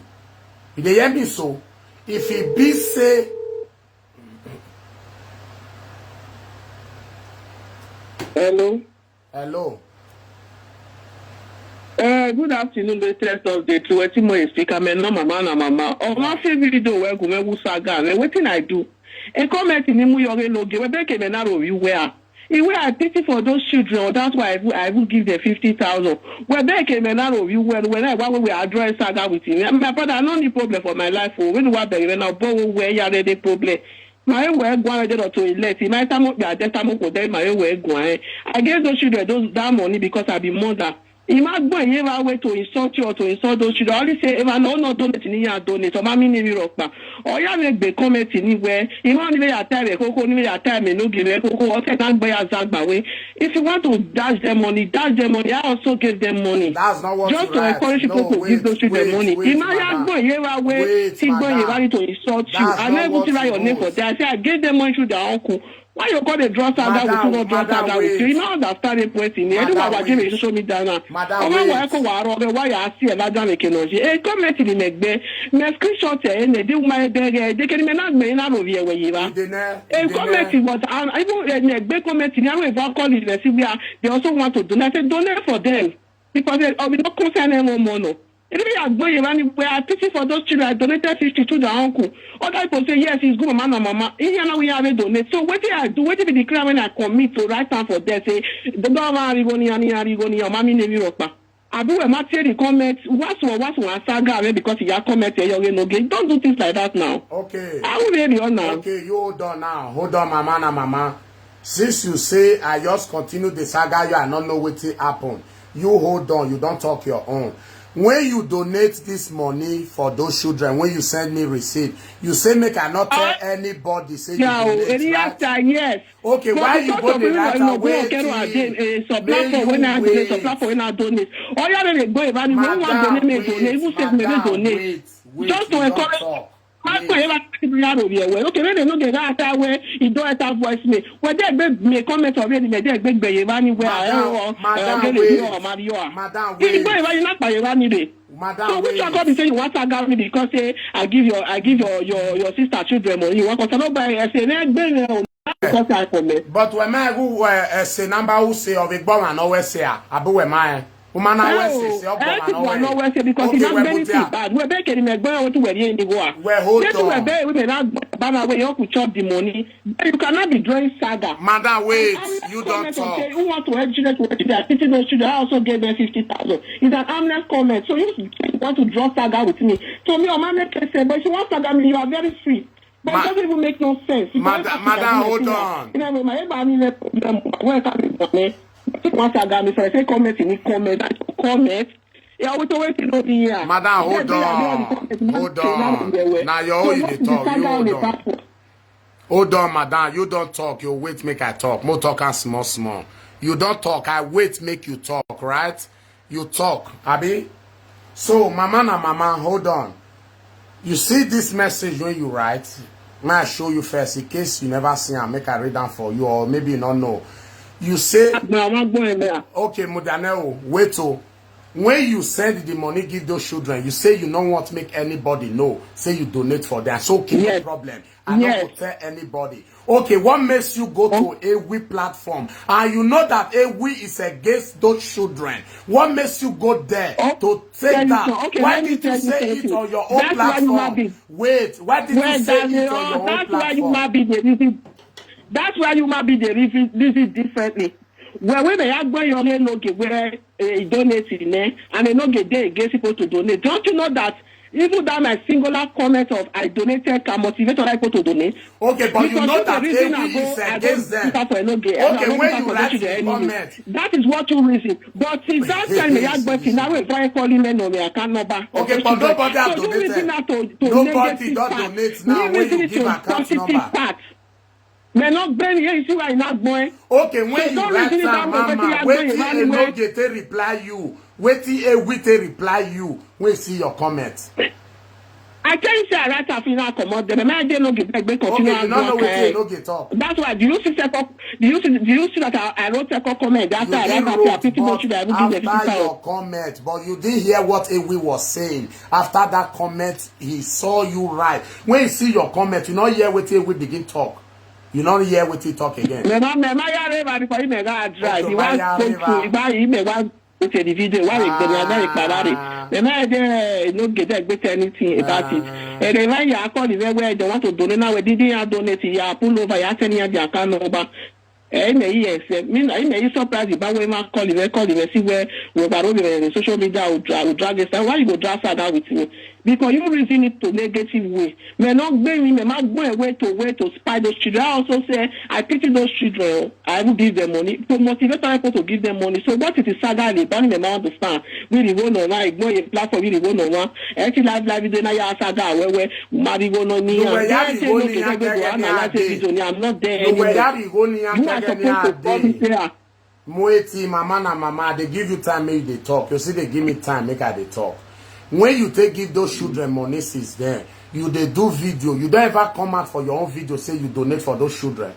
You dey hear me so? If e be say Hello. Hello. Uh, good afternoon, the test of the true. Wetin mo speak? I'm a no mama na mama. Oh, my favorite video where go where saga. Wetin I do? E comment ni mu yore loge. We beke me na ro you where. Iwe I pity for those children. That's why I even, I even give them fifty thousand. We beke me na ro you when when I when we address saga with him. My brother, I no need problem for my life. Oh, when we beg me now, but where you are the problem. My way go on to elect. My time up there, that time up there, my way go on. I gave those children those that money because I be mother. Ima gbọ́ ìyẹn wá wé to insult you or to insult those children. Only say if I no no donate ni ya donate or mami ni mi rọpa. Or ya make the comment anywhere. Ima ni ya time koko ni ya time no give me koko or say na gbọ́ ya zagba we. If you want to dash them money, dash them money. I also give them money. That's not what Just you to write. encourage people No, to wait, give those children wait, money. Wait, Ima ya madam. Gbọ́ ìyẹn wá wé Wait, tí gbọ́ ìyẹn madam. wá ní to insult you. That's I not no even what tell you you your name for want. There. I say I gave them money to their uncle. Why you call the draw saga with you Madam, no draw madam, saga with you? You wait. No understand the point in it. Madam, Anyone wa give wait. me social media now. Madam, Ọmọ wa wait. Ẹ̀kọ́ wa rọ ọbẹ̀ wáyà sí ẹ̀ bá dá mi kìnnà ṣe. Ẹ comment ni mẹ gbẹ. Mẹ screenshot ẹ̀ ẹ̀ nẹ̀dí wọ́n ẹ bẹ̀rẹ̀ ẹ̀ jẹ́ kí ni mẹ náà gbẹ̀yìn náà rò yẹ wẹ̀ yìí wa. Ìdènà, Ẹ comment ìdènà. But um, even ẹ̀ nẹ̀gbẹ́ comment ni àwọn ìfọ̀ call it rẹ̀ sí wíwá. They also want to donate. I say donate for them because ẹ̀ ọ̀bì no concern ẹ̀ wọ́n mọ̀ nọ. If you are going around where I pity for those children, I donated fifty to the uncle. Other people say yes, it's good, mama, no mama. In here now we have a donate. So what did I do? What did be the crime when I commit to write down for there? Say the government are going, are going, are mommy name you. I do a matter the comment. What's what what's one saga because you are comment your no game. Don't do things like that now. Okay. I will read you now. Okay, you hold on now. Hold on, mama na mama. Since you say I just continue the saga, you I not know wetin happen. You hold on, you don't talk your own. When you donate this money for those children, when you send me receipt, you say make I not tell Ah, anybody say Yeah, you oh, donate, any right? after yes. Okay, But why the you cost go of dey living write no am? go Wait, kẹrù àdé till- ẹ supply make for you when I dey wait. Supply for when I donate. Ọyá rẹ̀ lè gbọ́ ìbá ni wọ́n wá Madam, donate mi wait, donate even save mi lè madam, donate. wait, wait, Just to you don't encourage. Talk. Má Wait. Pè é bá ti bí arò yẹ̀ wẹ̀. Okay, mẹ́rin ló dé láta wẹ̀ ìdó ẹ̀ta voice mi. Wọ́n dẹ́ gbé mi comment already, mẹ́ dẹ́ gbé gbẹ̀yẹ̀ bá ní wẹ̀. Madam, Ẹ̀rọ madam, ẹ̀rọ wait. Ẹ̀rọ Mario. Madam, Kí ni wait. Gbọ́ ìbá yín náà pàyẹ̀ bá níbẹ̀? Madam, So which wait. one come be say you want saga me because say I give your I give your your your sister children money. You want to talk about I say na gbé yẹn o. Because I come. But when my who uh, uh, say number who say of a bomb and always say ah, abu we my woman always say say of bomb and Everyone always. Always say because Okay, you have well, many put things there. Bad. We're begging me go out to where you go. Well, hold Yes, we're on. begging women that bana where you could chop the money. Then you cannot be drawing saga. Madam, wait, An harmless you don't comment on talk. Say, who want to educate what they are teaching those children? I also gave them fifty thousand. It's an harmless comment. So you want to draw saga with me. To me, or my make say, but if you want saga me, you are very free. But Ma- it doesn't even make no sense. You Madam, can't madam, saga hold me. on. You know, my neighbor, I mean, problem. Where can you go? Take one saga me, so I say comment in the comment. I say comment. Yeah, we always know the year. Madam, hold on. Hold on. Now your own you dey talk. You hold on. Hold on, madam. You don't talk. You wait, make I talk. More talk and small, small. You don't talk. I wait, make you talk, right? You talk, Abby. So, mama na mama, hold on. You see this message when you write. May I show you first in case you never see am. Make I read am for you, or maybe you not know. You say Now I'm going there. Okay, Mudaneo, wait oh. When you send the money give those children, you say you don't want to make anybody know. Say you donate for them. So okay, no Yes. Problem. I Yes. Don't go tell anybody. Okay, what makes you go to a we platform? And you know that a we is against those children. What makes you go there Oh, to take tell you that? so- okay, Why let me did you tell you say it something. On your own That's why you platform? might be- Wait, why did Well, you say that's, it uh, on your own that's why you platform? Might be the reason. That's why you might be the reason. This is differently. Well, when they are going on no okay, where eh, donate ne, and Enoge dey against people to donate. Don't you know that even that my singular comment of "I donated" can motivate other people to donate? Okay, but you Because know if the that reason I Ewuyi go, is I go against them. Peter for Enoge, I Okay, go when Peter you for write Enoge the anyway. comment, That is what you reason. But since that time, you are going to now why calling me no me, I can't number. Okay, but nobody have So you reason donated. that to, to Nobody negative don part. Donate now. You When reason you it give to account positive number. Part. They not bring here, you see why you not going. Okay, when So you don't write reason it am, that way, mama, wetin you are wetin going anyway. Enoge take reply you? Wetin Ewuyi take reply you? When see your comment. I tell you, say I write a final come out. The man they no get back, continue Okay, you and no know go, wetin okay. Enoge talk. That's why. Do you see second? Do you see? Do you see that I, I wrote second comment? That's You why I did write a wrote, pity but don't you that even give the after sister. Your comment, but you didn't hear what Ewuyi was saying. After that comment, he saw you right. When you see your comment, you not hear wetin Ewuyi begin talk. You not hear wetin he talk again. Mema, mema ya reva because he mega drive. Okay, He mema was ya spoke reva. to. He was, he mega okay the video. Why they go there? They Ah. Mema they no get that get anything about it. Ah. And then when you are calling where where they want to donate now, we didn't have donate. You are pull over. You are sending your account number. Eh, me yes, eh, me na me surprise the bad way man call him, call him, see where we were over the social media will drag, will drag this. Why you go drag that with me? Because you reason it to negative way. Me not going me, me not going way to way to spy those children. I also say I pity those children. I will give them money to motivate other people to give them money. So what is the saga? They don't even understand. We the one on one, ignore a platform. We the one on one. Every live live video now you saga where where marijuana ni. No, where Why you say go no ni to and go get and any analyze idea? Video ni? I'm not there No, where anymore. you go ni and You are get any supposed to come idea? here. Moeti, mama na mama, they give you time, make they talk. You see, they give me time, make I they talk. When you take give those children money since then, you they do video. You don't ever come out for your own video, say you donate for those children.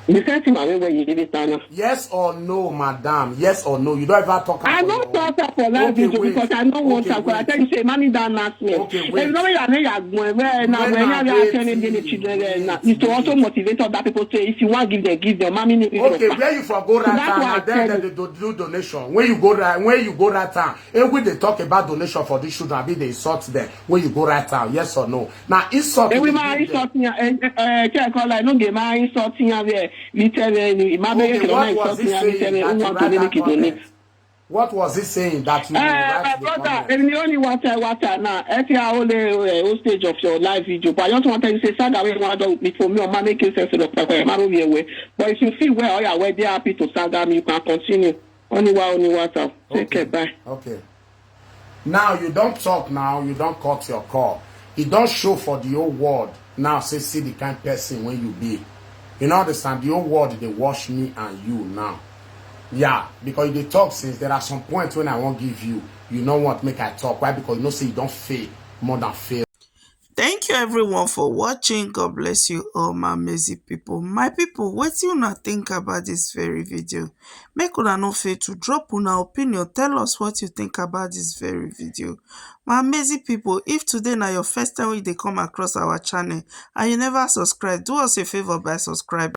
The same thing I mean when you give it time. Yes or no, madam? Yes or no? You don't ever talk I for no your own. Talk that for live Okay, video wait. Because I no want Okay, talk. I wait. Tell you say money down last me. Okay, If wait. you know where you are, where you are going, where now, When where you I are wait, sending the wait, children, wait, where now, is to also wait. Motivate other people. Say if you want give them, give them. Mommy need Okay, them. Where you for go So right that's time? Why I And then tell they you. do, do donation. When you go right, when you go right time, if we they talk about donation for these children, I be they insult them. When you go right time, yes or no? Now insult. Ewe They ma give them. Insult ya, eh, eh, eh, check all I no get ma insult ya there. Literally, my Okay, baby what cannot was insult he ya. saying Literally, that who you want write to that make it donate? Comment? What was he saying that you Uh, write my the brother, comment? If you only water, water now, if you are only uh, whole stage of your live video, but I just want to tell you say saga when you want to be for me or ma make sense of the my room away. But if you feel well, oh yeah, where they happy to saga me, you can continue. Only one, only water. Take Okay. Care, bye. Okay. Now you don't talk now, you don't cut your call. It don't show for the whole world. Now say see the kind person when you be. You know understand the whole world they watch me and you now. Yeah, because they talk since there are some points when I won't give you. You know what make I talk. Why? Because you know say you don't fail more than fail. Thank you everyone for watching. God bless you all, my amazing people. My people, what you not think about this very video? Make una no fail to drop una opinion. Tell us what you think about this very video. My amazing people, if today na your first time when they come across our channel and you never subscribe, do us a favor by subscribing.